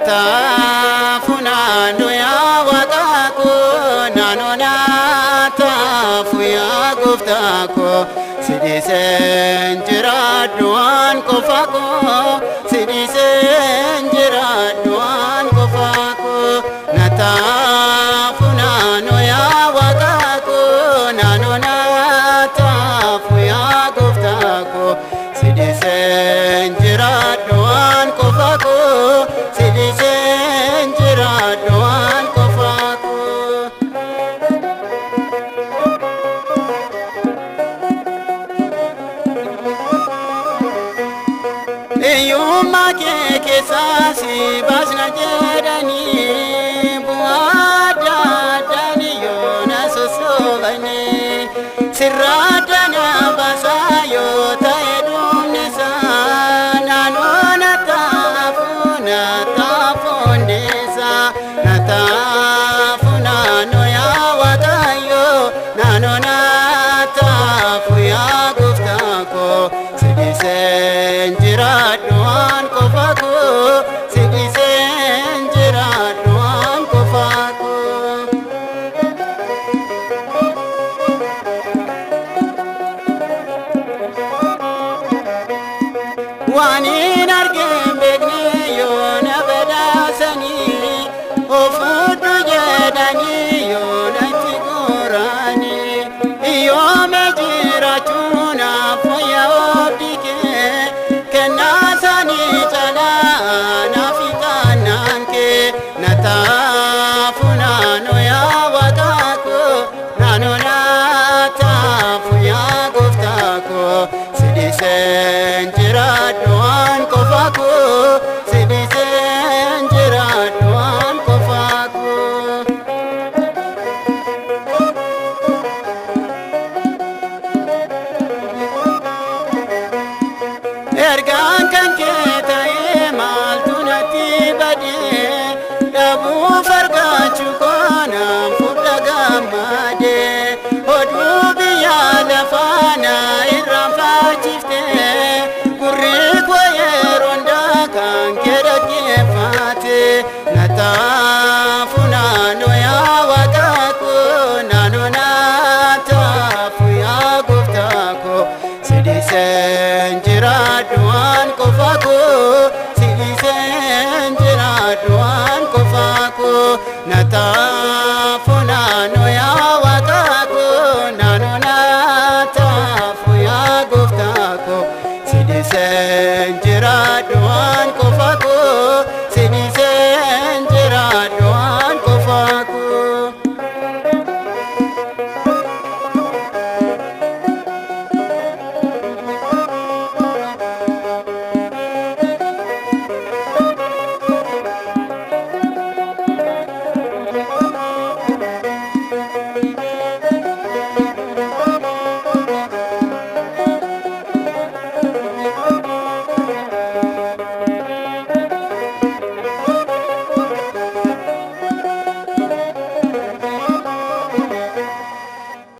Nataafu naannoo yaa Waaqa koo, naannoo nataafu yaa gooftaa koo, si dhiiseen jiraadhu waan qofa koo, si dhiiseen jiraadhu waan qofa koo. Nataafu naannoo yaa Waaqa koo, naannoo nataafu yaa gooftaa koo, si dhiiseen jiraadhu waan qofa koo, si dhiiseen jiraadhu waan qofa koo. Hiyyummaa kee keessaa si baasna jedhanii, bu'aa adda addaan yoo na sossobanii, sirraa dana baasaa yoo ta'e dhumni isaa, naannoo na taafu na taafu hundeessaa. Na taafu naannoo yaa Waaqayyo, naannoo na taafu yaa gooftaa koo, si dhiiseen jiraadhu waan qofa koo, si dhiiseen jiraadhu waan qofa koo. Waan hin argin beekne yoo na badhaasanii, of fudhu jedhanii yoo natti goranii, yoome jiraachuu naaf fayya oobdii kee, kennaa isaanii caalaa naaf ixaanaan kee. Na taafu naannoo yaa Waaqa koo, naannoo na taafu yaa gooftaa koo, si dhiiseen jiraadhu waan qofa koo, si dhiiseen jiraadhu waan qofa koo. Ergaan kan kee ta'ee maaltu natti badee? Dhabuuf argachuu koonaan fudha gammadee, oduu biyya lafaa na irraanfaachifte, gurri koo yeroo hundaa kan kee dhaggeeffate. Na taafu naannoo yaa Waaqa koo, naannoo na taafu yaa gooftaa koo, si dhiiseen jiraadhu waan qofa koo, si dhiiseen jiraadhu waan qofa koo. Na taafu.